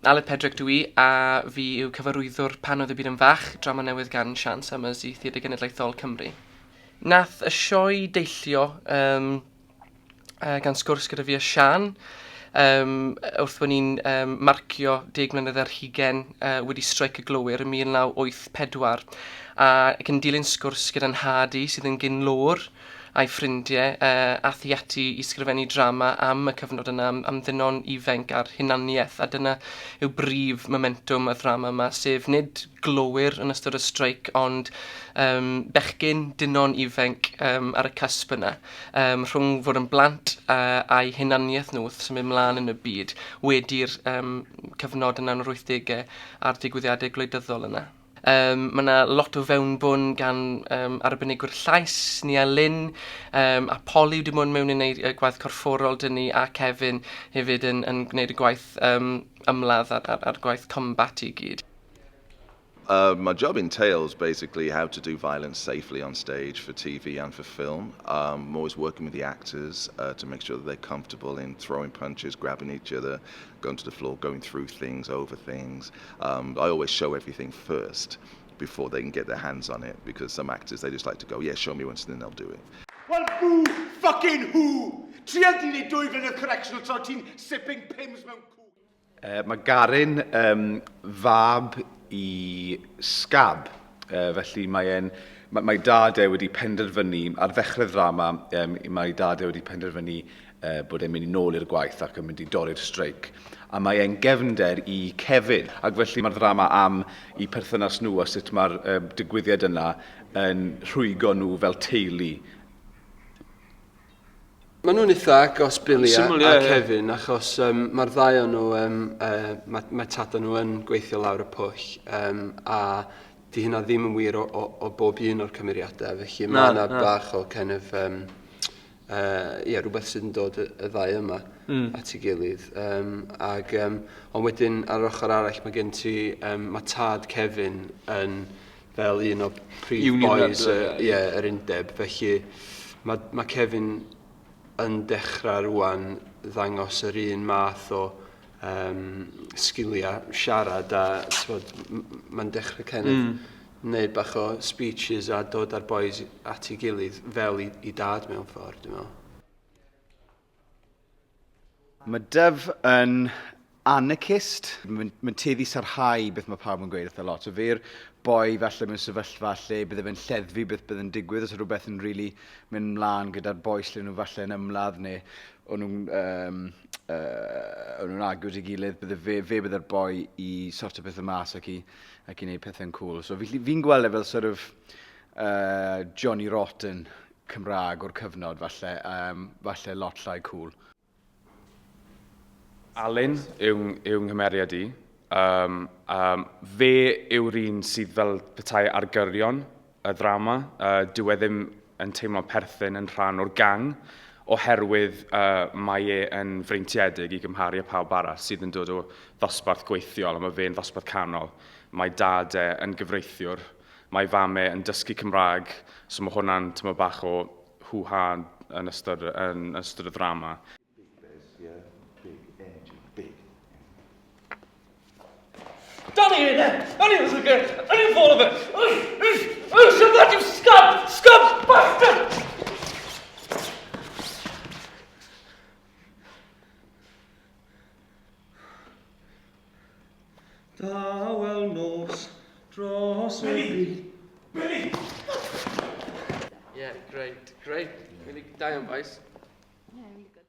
Aled Pedrick dw i, a fi yw cyfarwyddwr Pan Oedd y Byd yn Fach, drama newydd gan Siân Summers i Theatr Genedlaethol Cymru. Nath y sioe deillio um, gan sgwrs gyda fi a Siân, um, wrth bod ni'n um, marcio 10 mlynedd ar hugen wedi streic y glowyr yn 1984, a ac yn dilyn sgwrs gyda'n nhad i sydd yn gyn-lôr, a'i ffrindiau, ath hi ati i sgrifennu drama am y cyfnod yna, am ddynon ifainc a'r hunaniaeth, a dyna yw brif momentwm y ddrama yma, sef nid glowyr yn ystod y streic, ond um, bechgyn, dynon ifainc um, ar y cusp yna, um, rhwng fod yn blant a'u hunaniaeth nhw wrth symud mlaen yn y byd wedi'r um, cyfnod yna yn yr 80au a'r digwyddiadau gwleidyddol yna. Um, mae yna lot o fewnbwn gan um, arbenigwyr llais, Nia Lynn, um, a Polly wedi bod mewn i wneud gwaith corfforol dyn ni, a Kevin hefyd yn, yn gwneud y gwaith um, ymladd a'r, ar, ar gwaith combat i gyd. My job entails basically how to do violence safely on stage for TV and for film. I'm always working with the actors to make sure that they're comfortable in throwing punches, grabbing each other, going to the floor, going through things, over things. I always show everything first before they can get their hands on it because some actors, they just like to go, yeah, show me once and then they'll do it. Wel, boo fucking who! Trial di neud dwy flynedd correctional tra ti'n sipping Pimm's mewn cwch. Mae Garin um, fab i Scab, felly mae e'n mae, mae dad e wedi penderfynu, ar ddechrau'r ddrama, um, mae dad e wedi penderfynu bod e'n mynd i nôl i'r gwaith ac yn mynd i dorri'r streic. A mae e'n gefnder i Kevin, ac felly mae'r ddrama am i perthynas nhw a sut mae'r um, digwyddiad yna yn rhwygo nhw fel teulu. Maen nhw'n eitha agos, Billy a, Syml, yeah, a Kevin, yeah. achos um, mae'r ddau o'n nhw, um, mae, mae tad nhw yn gweithio lawr y pwll, um, a di hynna ddim yn wir o, o, o bob un o'r cymeriadau, felly mae yna bach o kind of, um, yeah, rhywbeth sydd yn dod y, y ddau yma at ei gilydd. Um, ag, um, ond wedyn ar yr ochr arall mae gen ti, um, mae tad Kevin yn fel un o prif Union boys y, yeah, yr undeb. Felly mae, mae Kevin yn dechrau rwan ddangos yr un math o um, sgiliau siarad a mae'n dechrau kind of wneud bach o speeches a dod â'r boys at ei gilydd fel i, i dad mewn ffordd, dwi'n meddwl. Mae Dove yn anarchist. Mae'n ma tueddu sarhau beth mae pawb yn gweud eitha lot. So fe'r boi falle mewn sefyllfa lle bydde fe'n lleddfu beth bydd yn digwydd os oedd rhywbeth yn really mynd mlaen gyda'r bois lle nhw falle yn ymladd neu o'n nhw'n um, o'n nhw'n agos i gilydd, bydde fe, fe bydde'r boi i sorto pethau mas ac i, ac i wneud pethau'n cool. So fi'n fi gweld e fel sort of Johnny Rotten Cymraeg o'r cyfnod falle, um, falle lot llai cool. Alun yw, yw nghymeriad i. Um, um, fe yw'r un sydd fel petai ar gyrion y ddrama. Dyw e ddim yn teimlo perthyn yn rhan o'r gang oherwydd mae e yn freintiedig i gymharu â pawb arall sydd yn dod o ddosbarth gweithiol a mae fe'n ddosbarth canol. Mae dad e yn gyfreithiwr Mae fam e yn dysgu Cymraeg, so mae hwnna'n tyma bach o hw-ha yn ystod, yn ystod y ddrama. Big Bez, yeah, big energy, big. Danny in there! Danny was again! Danny fall of it! Oh, shut that, you scum! Scum bastard! Dawel nos dros y byd. Billy! Yeah, great, great. Really, da iawn, boys. Yeah, really good.